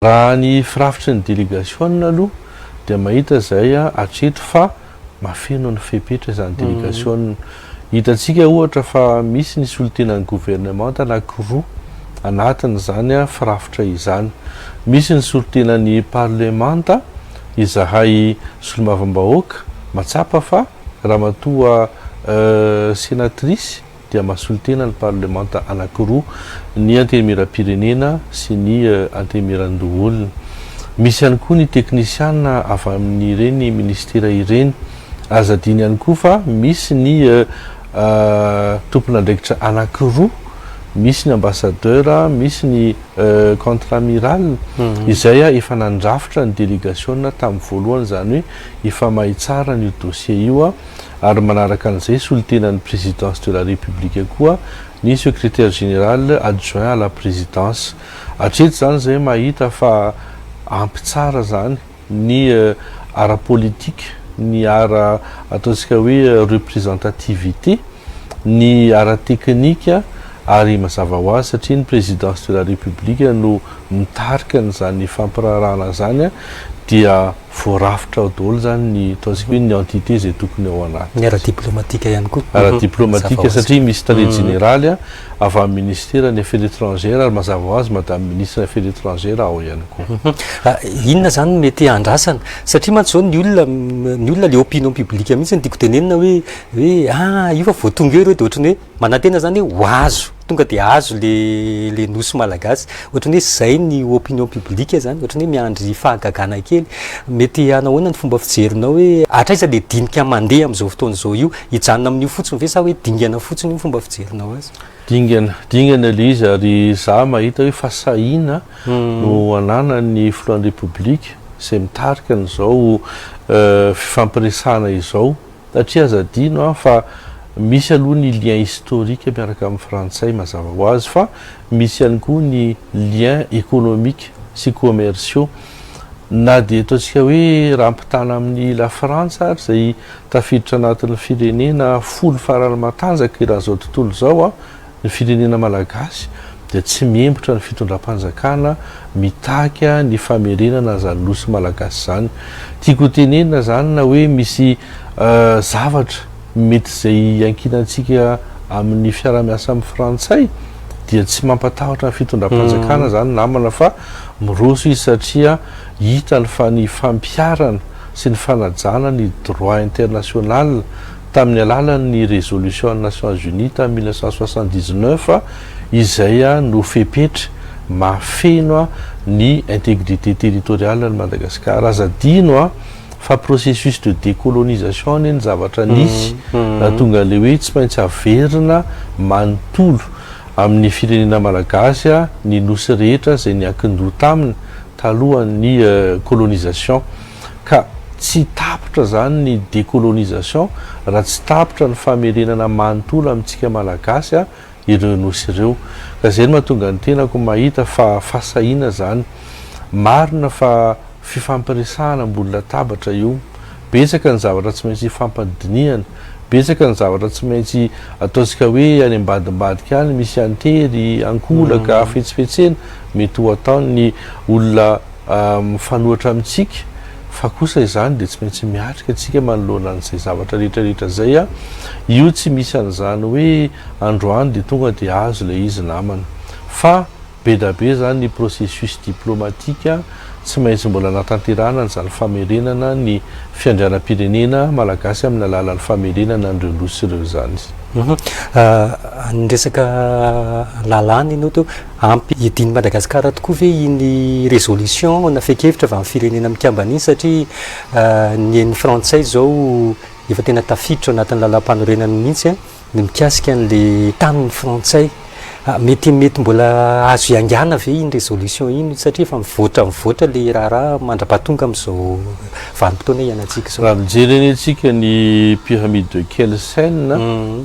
Raha ny firafitry ny delegasiona aloha dia mahita izay hatreto fa mahafeno ny fepetra izany delegasiona. Hitantsika ohatra fa misy ny solontenan'ny governemanta anankiroa anatin'izany firafitra izany. Misy ny solontenan'ny parlemanta, izahay solombavambahoaka mahatsapa fa ramatoa senatrice, dia mahasolo tena ny parlemanta anankiroa, ny Antenimierampirenena sy ny Antenimierandoholona. Misy ihany koa ny teknisiana avy amin'ireny minisitera ireny. Aza adino ihany koa fa misy ny tompon'andraikitra anankiroa, misy ny ambassadeur, misy ny contre-amiral, izay efa nandrafitra ny delegasiona tamin'ny voalohany, izany hoe efa mahay tsara an'io dossier io. ary manaraka an'izay solontenan'ny Présidence de la République koa ny Secrétaire général adjoint à la Présidence. Hatreto izany izay mahita fa ampy tsara izany ny ara-politika, ny ara ataontsika hoe représentativité, ny ara-teknika ary mazava ho azy satria ny Présidence de la République no mitarika an'izany fampiraharahana izany dia voarafitra ao daholo izany ny ataontsika hoe ny entité izay tokony ao anatiny. Ny ara-diplomatika ihany koa. Ara-diplomatika satria misy tale jeneraly avy amin'ny ministera ny affaires étrangères ary mazava ho azy madame ministre ny affaires étrangères ao ihany koa. Inona izany no mety andrasana? Satria mantsy izao ny olona ny olona le opinion publique mihitsy no tiako tenenina hoe hoe ah io fa vao tonga eo ireo dia ohatran'ny hoe Manantena zany hoe ho azo, tonga dia azo le le nosy malagasy. Ohatran'ny hoe zay ny opinion publique zany, ohatran'ny hoe miandry fahagagana kely. Mety hanahoana ny fomba fijerinao hoe hatraiza le dinika mandeha amin'izao fotoana izao io? Hijanona amin'io fotsiny ve sa hoe dingana fotsiny io ny fomba fijerinao azy? Dingana, dingana le izy ary za mahita hoe fahasahiana no ananan'ny filohan'ny Repoblika izay mitarika an'izao fifampiresahana izao. Satria aza adino an fa misy aloha ny lien historique miaraka amin'ny frantsay mazava ho azy fa misy ihany koa ny lien économique sy commerciaux. Na dia ataontsika hoe raha ampitana amin'ny la Frantsa ary izay tafiditra anatin'ny firenena folo farany matanjaka eran'izao tontolo izao an, Ny firenena malagasy dia tsy mihembotra ny fitondram-panjakana mitaky ny famerenana izany nosy malagasy izany. Tiako ho tenenina izany na hoe misy zavatra mety izay iankinantsika amin'ny fiarahamiasa amin'ny frantsay dia tsy mampatahotra ny fitondram-panjakana izany namana fa miroso izy satria hitany fa ny fampiharana sy ny fanajana ny droit international tamin'ny alalan'ny Résolution an'ny Nations Unies tamin'ny 1979 izay no fepetra mahafeno ny intégrité territoriale an'i Madagasikara. Aza adino fa processus de décolonisation anie ny zavatra nisy nahatonga an'ilay hoe tsy maintsy averina manontolo amin'ny firenena malagasy ny nosy rehetra izay niankin-doha taminy talohan'ny colonisation. Ka tsy tapitra zany ny décolonisation raha tsy tapitra ny famerenana manontolo amintsika Malagasy ireo nosy ireo. Ka zay no mahatonga ny tenako mahita fa fahasahiana zany. Marina fa fifampiresahana ambony latabatra io. Betsaka ny zavatra tsy maintsy ifampidinihana, betsaka ny zavatra tsy maintsy ataontsika hoe any ambadimbadika any misy antery, ankolaka, hafetsifetsena mety ho ataon'ny olona mifanohitra amintsika fa kosa izany dia tsy maintsy miatrika antsika manoloana an'izay zavatra rehetra rehetra izay a! Io tsy misy an'izany hoe androany dia tonga dia azo ilay izy namana fa be da be izany ny processus diplomatique tsy maintsy mbola anatanterahana an'izany famerenana ny fiandrianam-pirenena malagasy amin'ny alalan'ny famerenana an'ireo nosy ireo izany. Niresaka lalàna ianao teo, Ampy hiadian'i Madagasikara tokoa ve iny résolution na fehin-kevitra avy amin'ny firenena mikambana iny satria ny an'ny frantsay izao efa tena tafiditra ao anatin'ny lalàmpanorenany mihitsy ny mikasika an'ilay tanin'ny frantsay. Mety mety mbola azo hiaingàna ve iny résolution iny satria efa mivoatra mivoatra ilay raharaha mandra-pahatonga amin'izao vanim-potoana iainantsika izao. Raha mijery anie tsika ny pyramide de Kelsen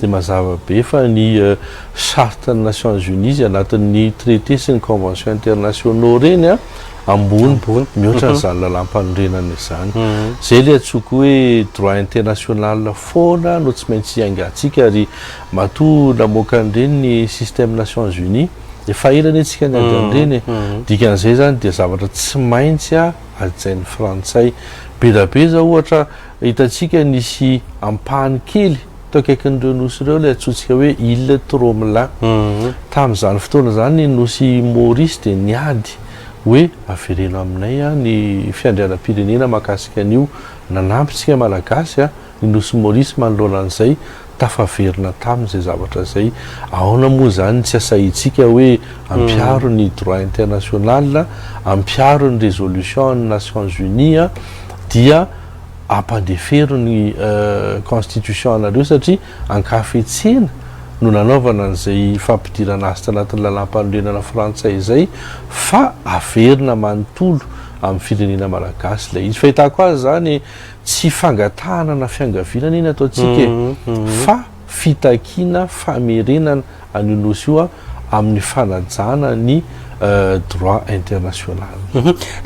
dia mazava be fa ny Charte ny Nations Unies izay anatin'ny traité sy ny convention internationaux ireny an, ambony mihoatra an'izany lalàmpanorenana izany. Izay ilay antsoiko hoe droit international foana no tsy maintsy hiaingantsika ary matoa namoaka an'ireny ny système Nations Unies. Efa ela anie tsika niady an'ireny e. Dikan'izay zany dia zavatra tsy maintsy hajain'ny frantsay. Be da be zao ohatra hitantsika nisy ampahany kely teo akaikin'ireo nosy ireo ilay antsointsika hoe île Tromelin. Tamin'izany fotoana izany ny nosy Maurice dia niady hoe avereno aminay ny fiandrianam-pirenena mahakasika an'io. Nanampy tsika Malagasy ny nosy Maurice manoloana an'izay, tafaverina taminy izay zavatra izay. Ahoana moa izany tsy asahintsika hoe ampiharo ny droit international, ampiharo ny résolution an'ny Nations Unies dia ampandefero ny constitution anareo satria ankafetsena no nanaovana an'izay fampidirana azy tanatin'ny lalàmpanorenana frantsay izay fa averina manontolo amin'ny firenena malagasy ilay izy. Fahitako azy izany tsy fangatahana na fiangaviana anie ny ataontsika e, fa fitakiana famerenana an'io nosy io amin'ny fanajana ny droit international.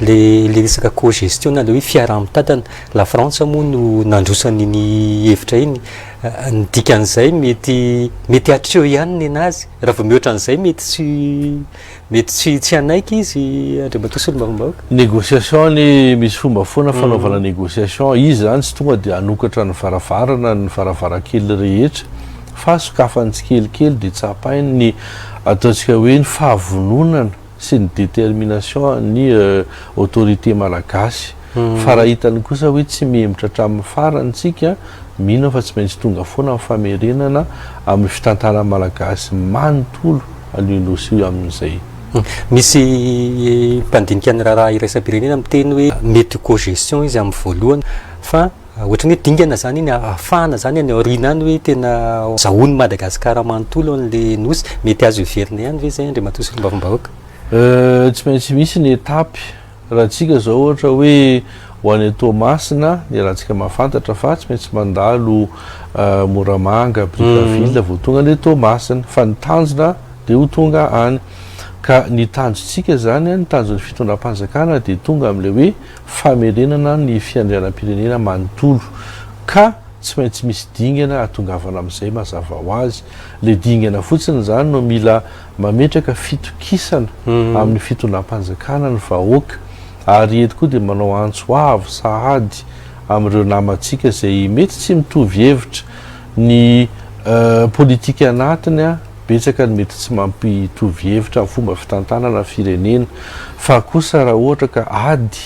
Le le resaka co-gestion na le hoe fiaraha-mitantana, la Frantsa moa no nandroso an'iny hevitra iny, ny dikan'izay mety mety hatreo ihany nenazy, raha vao mihoatra an'izay mety tsy Mety tsy tsy hanaiky izy Andriamatoa Solombavambahoaka. Négociation anie misy fomba foana fanaovana négociation, izy zany tsy tonga dia hanokatra ny varavarana ny varavarankely rehetra fa sokafany tsikelikely dia tsapainy ny ataontsika hoe ny fahavononana sy ny détermination an'ny autorité malagasy fa raha hitany kosa hoe tsy mihemotra hatramin'ny farany tsika mino aho fa tsy maintsy tonga foana ny famerenana amin'ny fitantanan'ny malagasy manontolo an'io nosy io amin'izay. Misy mpandinika ny raharaha iraisam-pirenena miteny hoe mety ho co-gestion izy amin'ny voalohany fa ohatran'ny hoe dingana izany iny ahafahana izany any aoriana any hoe tena azahoan'i Madagasikara manontolo an'ilay nosy. Mety azo heverina ihany ve izay Andriamatoa Solombavambahoaka? Tsy maintsy misy ny étape. Raha tsika zao ohatra hoe ho any Toamasina, iarahantsika mahafantatra fa tsy maintsy mandalo Moramanga, Brickaville vao tonga any Toamasina. Fa ny tanjona dia ho tonga any. Ka ny tanjontsika zany, ny tanjon'ny fitondram-panjakana dia tonga amin'ilay hoe famerenana ny fiandrianam-pirenena manontolo. Ka tsy maintsy misy dingana ahatongavana amin'izay mazava ho azy. Ilay dingana fotsiny izany no mila Mametraka fitokisana amin'ny fitondram-panjakana ny vahoaka ary eto koa dia manao antso avo sahady amin'ireo namantsika izay mety tsy mitovy hevitra. Ny politika anatiny betsaka ny mety tsy mampitovy hevitra amin'ny fomba fitantanana firenena fa kosa raha ohatra ka ady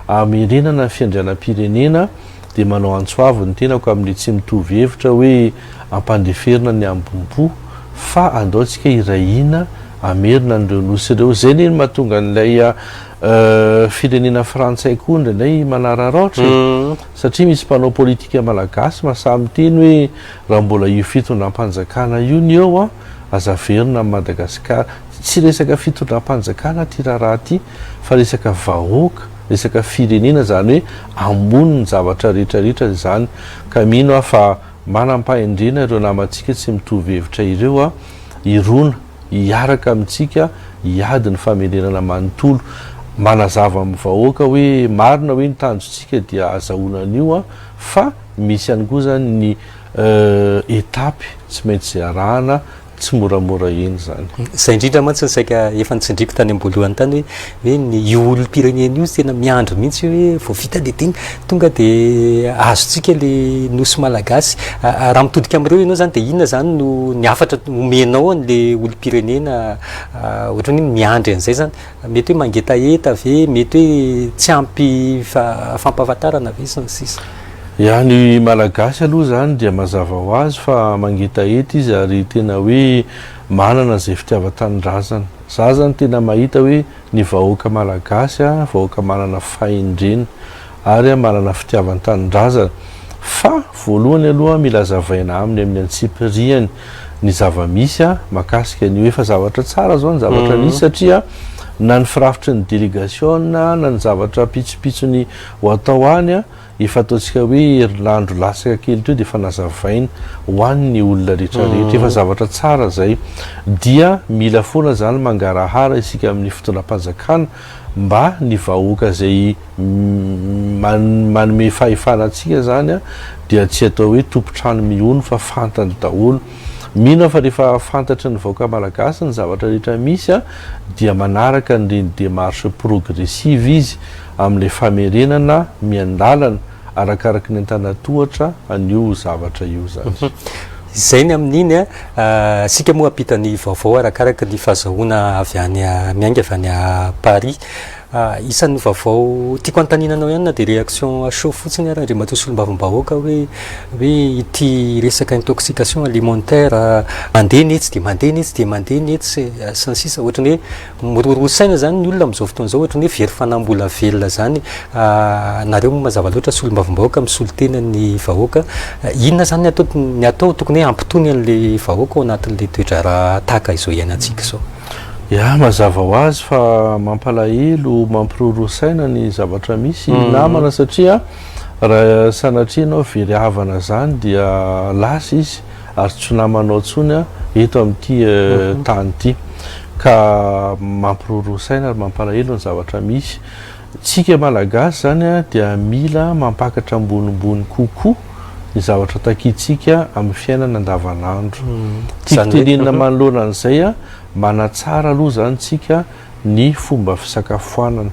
hamerenana ny fiandrianam-pirenena dia manao antso avo ny tenako amin'ny tsy mitovy hevitra hoe ampandeferina ny ambom-po fa andao tsika hiray hina hamerina an'ireo nosy ireo. Izay anie no mahatonga an'ilay firenena frantsay koa indraindray manararaotra e! Satria misy mpanao politika malagasy mahasahy miteny hoe raha mbola io fitondram-panjakana io ny eo an, aza averina amin'i Madagasikara. Tsy resaka fitondram-panjakana ity raharaha ity fa resaka vahoaka, resaka firenena, izany hoe ambony ny zavatra rehetra rehetra izany. Ka mino aho fa Manam-pahendrena ireo namantsika tsy mitovy hevitra ireo hirona hiaraka amintsika hiady ny famerenana manontolo. Manazava amin'ny vahoaka hoe marina hoe ny tanjontsika dia azahoana an'io fa misy ihany koa izany ny étape tsy maintsy arahana Tsy moramora eny izany. Izay indrindra mantsy no saika efa notsindriako tany am-boalohany tany hoe hoe ny io olom-pirenena io tena miandry mihitsy hoe vao vita le dina tonga dia azontsika le nosy malagasy. Raha mitodika amin'ireo ianao izany dia inona izany no ny hafatra omenao an'le olom-pirenena ohatran'ny hoe miandry an'izay izany? Mety hoe mangetaheta ve, mety hoe tsy ampy fampahafantarana ve sy ny sisa. Ya, ny Malagasy aloha izany dia mazava ho azy fa mangetaheta izy ary tena hoe manana izay fitiavan-tanindrazana. Za zany tena mahita hoe ny vahoaka Malagasy vahoaka manana fahendrena ary manana fitiavan-tanindrazana. Fa voalohany aloha mila azavaina aminy amin'ny antsipiriany ny zava-misy mahakasika an'io. Efa zavatra tsara izao ny zavatra nisy satria na ny firafitry ny delegasiona na ny zavatra pitsopitsony ho atao any, efa ataontsika hoe herinandro latsaka kely teo dia efa nazavaina ho an'ny olona rehetra rehetra. Efa zavatra tsara izay. Dia mila foana izany mangarahara isika amin'ny fitondram-panjakana mba ny vahoaka izay manome fahefana antsika izany dia tsy atao hoe tompon-trano mihono fa fantany daholo. Mino aho fa rehefa fantatry ny vahoaka malagasy ny zavatra rehetra misy dia manaraka an'ireny démarche progressive izy amin'ilay famerenana miandalana arakaraky ny antanatohatra an'io zavatra io izany. Izay ny amin'iny a. Isika moa hampita ny vaovao arakaraka ny fahazahoana avy any miainga avy any Paris. Isan'ny vaovao tiako anontaniana anao ihany na dia réaction à chaud fotsiny ary Andriamatoa Solombavambahoaka hoe hoe ity resaka intoxication alimentaire mandeha ny etsy dia mandeha ny etsy dia mandeha ny etsy sy ny sisa ohatran'ny hoe miroroa saina izany ny olona amin'izao fotoana izao ohatran'ny hoe very fanahy mbola velona izany. Nareo moa mazava loatra solombavambahoaka misolo tena ny vahoaka. Inona izany ny atao ny atao tokony hoe hampitony an'ilay vahoaka ao anatin'ilay toe-draharaha tahaka izao iainantsika izao? Ya, mazava ho azy fa mampalahelo, mampiroroa saina ny zavatra misy namana satria raha sanatria ianao very havana zany dia lasa izy ary tsy ho namanao intsony eto amin'ity tany ity. Ka mampiroroa saina ary mampalahelo ny zavatra misy. Tsika Malagasy zany dia mila mampakatra ambonimbony kokoa ny zavatra takintsika amin'ny fiainana andavanandro. Tiako tenenina manoloana an'izay, manatsara aloha zany tsika ny fomba fisakafoanana.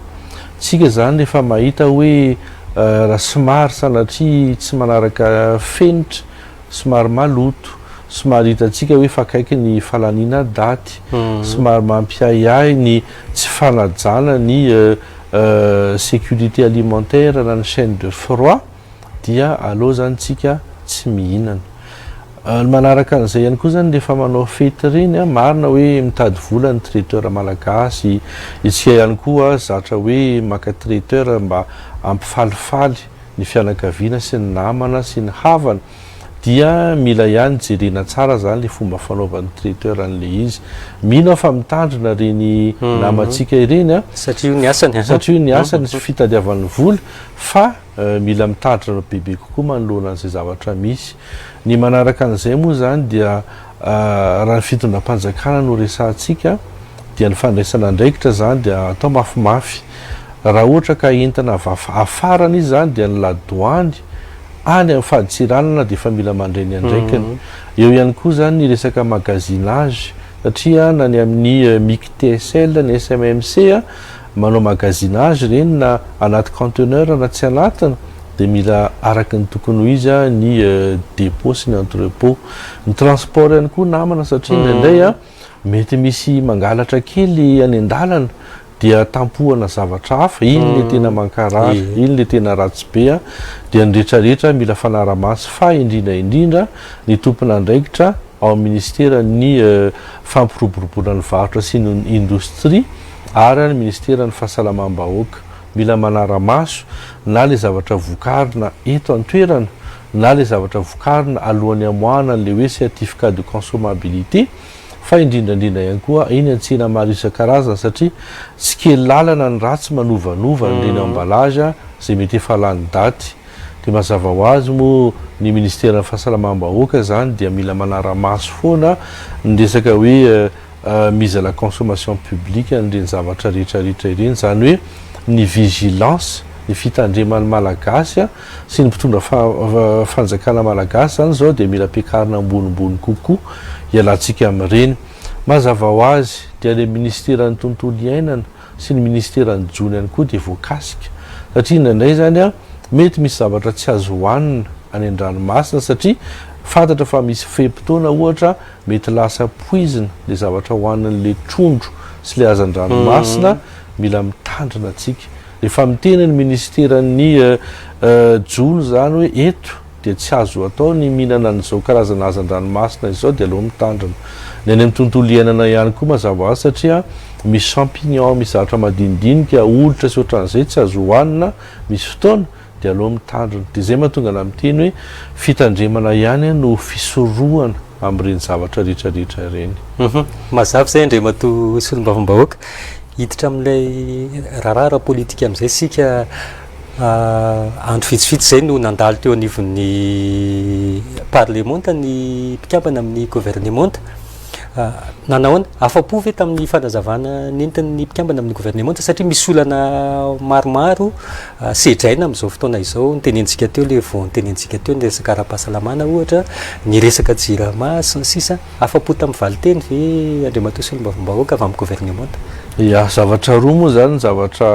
Tsika zany rehefa mahita hoe raha somary sanatria tsy manaraka fenitra, somary maloto, somary hitantsika hoe efa akaiky ny fahalaniana daty, somary mampiahiahy ny tsy fanajana ny sécurité alimentaire na ny chaine de froid dia aleo zany tsika tsy mihinana. Ny manaraka an'izay ihany koa zany rehefa manao fety ireny, marina hoe mitady vola ny traiteur malagasy, isika ihany koa zatra hoe maka traiteur mba hampifalifaly ny fianakaviana sy ny namana sy ny havana dia mila ihany jerena tsara zany le fomba fanaovan'ny traiteur an'le izy. Mino aho fa mitandrina ireny namantsika ireny an. Satria io ny asany an. Satria io ny asany sy fitadiavany vola fa mila mitandrina bebe kokoa manoloana an'izay zavatra misy. Ny manaraka an'izay moa zany dia raha ny fitondram-panjakana no resahantsika dia ny fandraisana andraikitra zany dia atao mafimafy. Raha ohatra ka entana avy afarana izy zany dia ny ladoany any amin'ny fadintseranana dia efa mila mandray ny andraikiny. Eo ihany koa zany ny resaka magasinage satria na ny amin'ny MICTSL, ny SMMC manao magasinage ireny na anaty conteneur na tsy anatiny dia mila araka ny tokony ho izy ny dépôt sy ny entrepôt. Ny transport ihany koa namana satria indraindray mety misy mangalatra kely any an-dalana dia tampohana zavatra hafa, iny le tena mankarary, iny le tena ratsy be a, dia ny rehetra rehetra mila fanaramaso fa indrindra indrindra ny tompon'andraikitra ao amin'ny ministeran'ny fampiroboroboana ny varotra sy ny indostria ary ny ministeran'ny fahasalamam-bahoaka, mila manara-maso na le zavatra vokarina eto an-toerana na le zavatra vokarina alohan'ny hamoahana an'le hoe certificat de consommabilité. fa indrindra indrindra ihany koa eny an-tsena maro isan-karazany satria tsy kely lalana ny ratsy manovanova an'ireny emballage izay mety efa lany daty dia mazava ho azy moa ny ministeran'ny fahasalamam-bahoaka izany dia mila manara-maso foana ny resaka hoe mise à la consommation publique an'ireny zavatra rehetra rehetra ireny izany hoe ny vigilance ny fitandreman'ny Malagasy sy ny mpitondra fanjakana malagasy izany izao dia mila ampiakarina ambonimbony kokoa hialantsika amin'ireny. Mazava ho azy dia ilay minisiteran'ny tontolo iainana sy ny minisiteran'ny jono ihany koa dia voakasika satria indraindray izany mety misy zavatra tsy azo hohanina any an-dranomasina satria fantatra fa misy fe-potoana ohatra mety lasa poizina ilay zavatra hohanin'ilay trondro sy ilay hazan-dranomasina mila mitandrina tsika. Efa miteny ny minisiteran'ny jono izany hoe eto dia tsy azo atao ny mihinana an'izao karazana hazan-dranomasina izao dia aleo mitandrina. Ny any amin'ny tontolo iainana ihany koa mazava ho azy satria misy champignon, misy zavatra madinidinika, olitra sy ohatran'izay tsy azo hohanina misy fotoana dia aleo mitandrina. Dia izay mahatonga anah miteny hoe fitandremana ihany no fisorohana amin'ireny zavatra rehetra rehetra ireny. Mazava izay Andriamatoa Solombavambahoaka. Hiditra amin'ilay raharaha ara-politika amin'izay isika. Andro vitsivitsy izay no nandalo teo anivon'ny parlemanta ny mpikambana amin'ny governemanta. Nanahoana? Afa-po ve tamin'ny fanazavana nentin'ny mpikambana amin'ny governemanta satria misy olana maromaro sedraina amin'izao fotoana izao, notenenintsika teo ilay vao notenenintsika teo ny resaka ara-pahasalamana ohatra, ny resaka jirama sy ny sisa. Afa-po tamin'ny valinteny ve Andriamatoa Solombavambahoaka avy amin'ny governemanta? Ya, zavatra roa moa izany ny zavatra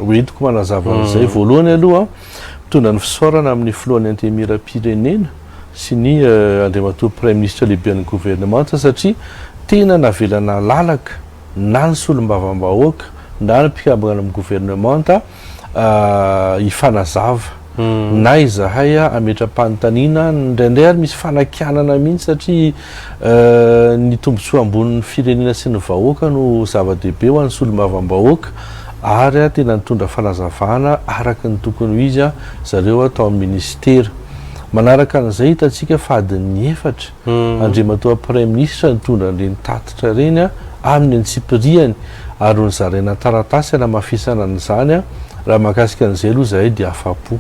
hoentiko manazava an'izay. Voalohany aloha, mitondra ny fisaorana amin'ny filohan'ny Antenimierampirenena sy ny Andriamatoa Praiminisitra lehiben'ny governemanta satria tena navela nalalaka na ny solombavambahoaka na ny mpikambana amin'ny governemanta hifanazava na izahay hametra-panontaniana, indraindray ary misy fanakianana mihitsy satria ny tombontsoa ambonin'ny firenena sy ny vahoaka no zava-dehibe ho an'ny solombavambahoaka ary tena nitondra fanazavana araka ny tokony ho izy zareo tao amin'ny minisitera. Manaraka an'izay hitantsika fa adin'ny efatra Andriamatoa Praiminisitra nitondra an'ireny tatitra ireny amin'ny antsipiriany ary nozaraina taratasy hanamafisana an'izany. Raha mahakasika an'izay aloha izahay dia afa-po.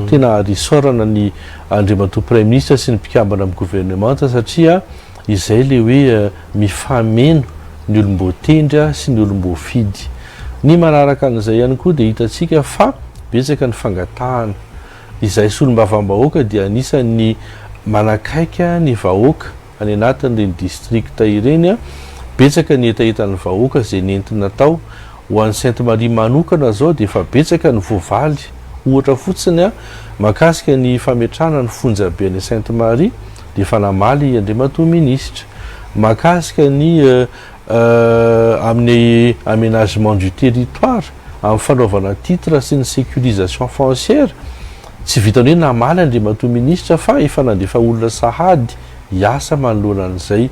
Tena ary isaorana ny Andriamatoa Praiminisitra sy ny mpikambana amin'ny governemanta satria izay ilay hoe mifameno ny olom-boatendry sy ny olom-boafidy. Ny manaraka an'izay ihany koa dia hitantsika fa betsaka ny fangatahana. Izahay solombavambahoaka dia anisan'ny manakaiky ny vahoaka any anatin'ireny distrikta ireny. Betsaka ny hetahetan'ny vahoaka izay nentina tao. Ho an'i Sainte Marie manokana izao dia efa betsaka ny voavaly. Ohatra fotsiny, mahakasika ny fametrahana ny fonjabe any Sainte Marie dia efa namaly Andriamatoa Minisitra. Mahakasika ny amin'ny aménagement du territoire, amin'ny fanaovana titre sy ny sécurisation foncière, tsy vitan'ny hoe namaly Andriamatoa Minisitra fa efa nandefa olona sahady hiasa manoloana an'izay.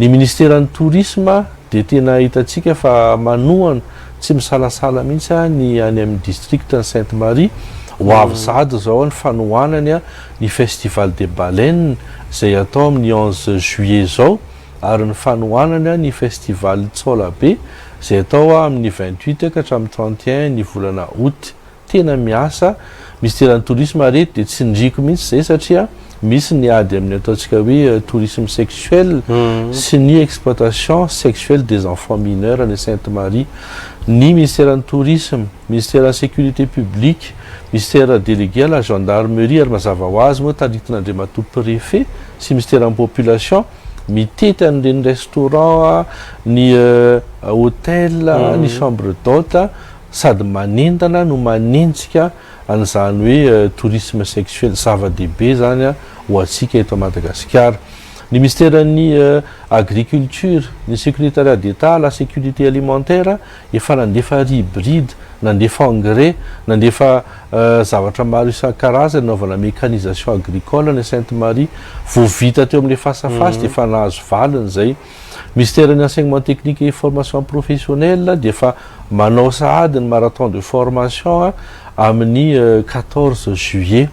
Ny Ministeran'ny Tourisme dia tena hitantsika fa manohana, tsy misalasala mihitsy ny any amin'ny district-n'i Sainte Marie. Ho avy sahady izao ny fanohanany ny Festival des Baleines izay hatao amin'ny 11 juillet izao. ary ny fanohanana ny Festival Tsaolabe izay atao amin'ny 28 ka hatramin'ny 31 ny volana août. Tena miasa Minisiteran'ny Tourisme ary eto dia tsindriako mihitsy izay satria misy ny ady amin'ny ataontsika hoe tourisme sexuel sy ny exploitation sexuelle des enfants mineurs any Sainte Marie. Ny Minisiteran'ny Tourisme, Minisiteran'ny Sécurité publique, Minisitera délégué à la gendarmerie ary mazava ho azy moa taritin'Andriamatoa Préfet sy Minisiteran'ny Population mitety an'ireny restaurant, ny hotel, ny chambre d'hôte sady manentana no manenjika an'izany hoe tourisme sexuel. Zava-dehibe izany ho antsika eto Madagasikara. Ny Minisiteran'ny Agriculture, ny Secrétariat d'Etat à la sécurité alimentaire efa nandefa riz hybride, nandefa engrais, nandefa zavatra maro isan-karazany nanaovana mécanisation agricole any Sainte Marie. Vao vita teo amin'ilay face à face dia efa nahazo valiny izay. Minisiteran'ny enseignement technique et formation professionnelle dia efa manao sahady ny marathon de formation amin'ny 14 juillet.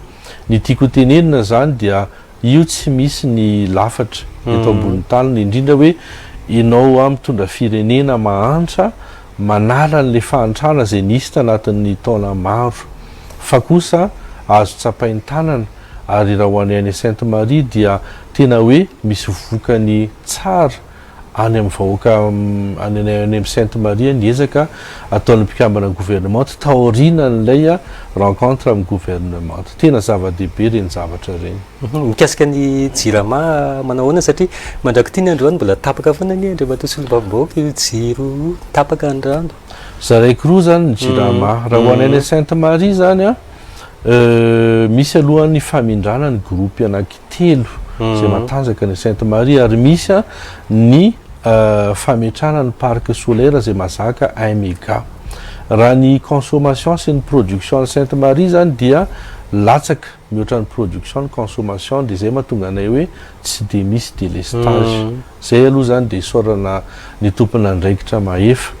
Ny tiako ho tenenina izany dia Io tsy misy ny lafatra eto ambony tany indrindra hoe ianao mitondra firenena mahantra manala an'ilay fahantrana izay nisy tanatin'ny taona maro fa kosa azo tsapain-tanana ary raha ho anay any Sainte Marie dia tena hoe misy vokany tsara any amin'ny vahoaka any any amin'ny Sainte Marie ny ezaka ataon'ny mpikambana governemanta taorianan'ilay rencontre amin'ny governemanta. Tena zava-dehibe ireny zavatra ireny. Mikasika ny Jirama manao ahoana satria mandrak'ity ny androany mbola tapaka foana anie Andriamatoa Solombavambahoaka io jiro io, tapaka ny rano. Zaraiko roa izany ny Jirama. Raha ho anay any Sainte Marie izany an, misy aloha ny famindrana ny groupe anaky telo izay matanjaka any Sainte Marie ary misy ny fametrahana ny parc solaire izay mazaka un mega. Raha ny consommation sy ny production any Sainte Marie izany dia latsaka mihoatra ny production ny consommation dia izay mahatonga anay hoe tsy dia misy délestage. Izay aloha izany dia isaorana ny tompon'andraikitra mahefa.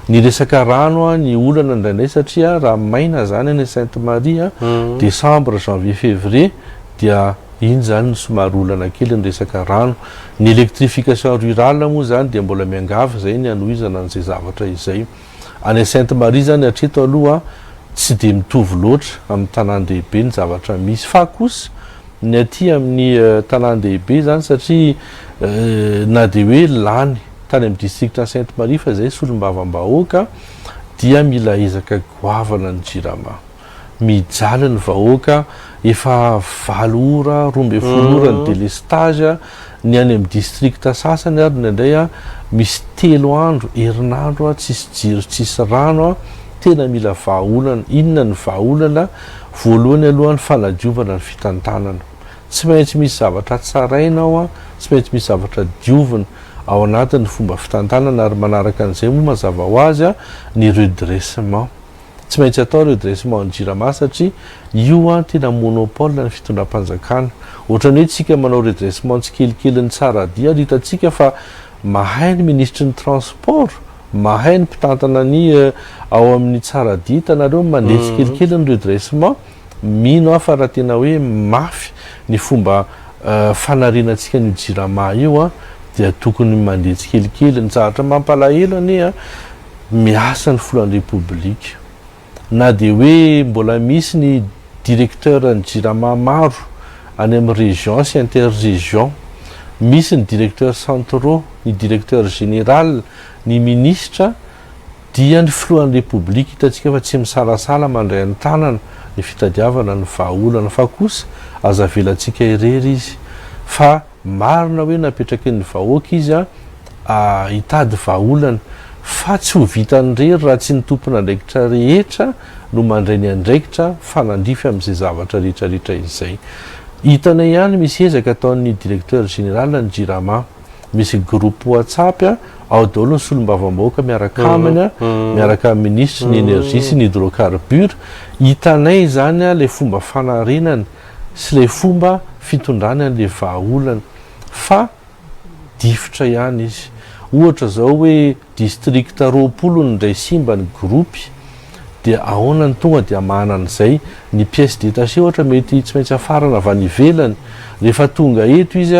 Ny resaka rano ny olana indraindray satria raha maina izany any Sainte Marie décembre, janvier, février dia iny izany no somary olana kely ny resaka rano. Ny électrification rurale moa izany dia mbola miangavy izay ny hanohizana an'izay zavatra izay. Any Sainte Marie izany hatreto aloha tsy dia mitovy loatra amin'ny tanàn-dehibe ny zavatra misy fa kosa ny aty amin'ny tanàn-dehibe izany satria Na dia hoe lany tany amin'ny district Sainte Marie fa izay solombavambahoaka dia mila ezaka goavana ny Jirama. Mijaly ny vahoaka, efa 8 ora, 12 ora ny délestage, ny any amin'ny district sasany ary indraindray misy 3 andro, herinandro tsisy jiro, tsisy rano. Tena mila vahaolana. Inona ny vahaolana? Voalohany aloha ny fanadiovana ny fitantanana. Tsy maintsy misy zavatra tsaraina ao, tsy maintsy misy zavatra diovina ao anatin'ny fomba fitantanana ary manaraka an'izay moa mazava ho azy ny redressement. Tsy maintsy atao redressement ny Jirama satria io tena monopole ny fitondram-panjakana. Ohatran'ny hoe tsika manao redressement tsikelikely ny Tsaradia ary hitantsika fa mahay ny minisitry ny transport, mahay ny mpitantana ny ao amin'ny Tsaradia, hitanareo mandeha tsikelikely ny redressement. Mino aho fa raha tena hoe mafy ny fomba fanarenantsika an'io Jirama io dia tokony mandeha tsikelikely. Ny zavatra mampalahelo anie miasa ny filohan'ny Repoblika. Na dia hoe mbola misy ny directeur ny Jirama maro any amin'ny région sy inter-région, misy ny directeur centraux, ny directeur général, ny minisitra, dia ny filohan'ny Repoblika hitantsika fa tsy misalasala mandray an-tanana ny fitadiavana ny vahaolana fa kosa aza avelantsika irery izy fa marina hoe napetraky ny vahoaka izy hitady vahaolana fa tsy ho vitany irery raha tsy ny tompon'andraikitra rehetra no mandray ny andraikitra fanandrify amin'izay zavatra rehetra rehetra izay. Hitanay ihany misy ezaka ataon'ny directeur général ny Jirama. Misy groupe WhatsApp ao daholo ny solombavambahoaka miaraka aminy, miaraka amin'ny minisitry ny énergie sy ny hydrocarbure. Hitanay izany ilay fomba fanarenany sy ilay fomba fitondrany an'ilay vahaolana fa difotra ihany izy. Ohatra izao hoe district 20 no indray simba ny groupe dia ahoana no tonga dia hamahana an'izay? Ny pièce détachée ohatra mety tsy maintsy hafarana avy any ivelany. Rehefa tonga eto izy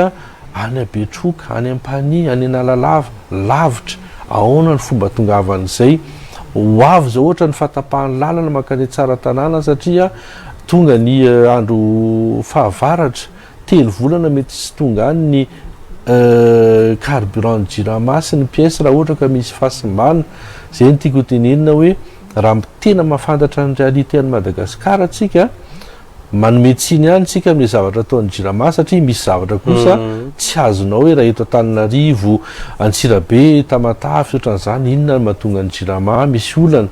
any Betroka, any Ampanihy, any Analalava, lavitra. Ahoana ny fomba hatongavan'izay? Ho avy izao ohatra ny fahatapahan'ny lalana mankany Tsaratanàna satria tonga ny andro fahavaratra. 3 volana mety tsy tonga any ny carburant ny Jirama sy ny pièces raha ohatra ka misy fahasimbana. Izay no tiako hotenenina hoe raha tena mahafantatra ny réalité an'i Madagasikara tsika, manome tsiny ihany tsika amin'ilay zavatra ataon'ny Jirama satria misy zavatra kosa tsy azonao hoe raha eto Antananarivo, Antsirabe, Tamatave, ohatran'izany, inona no mahatonga ny Jirama misy olana.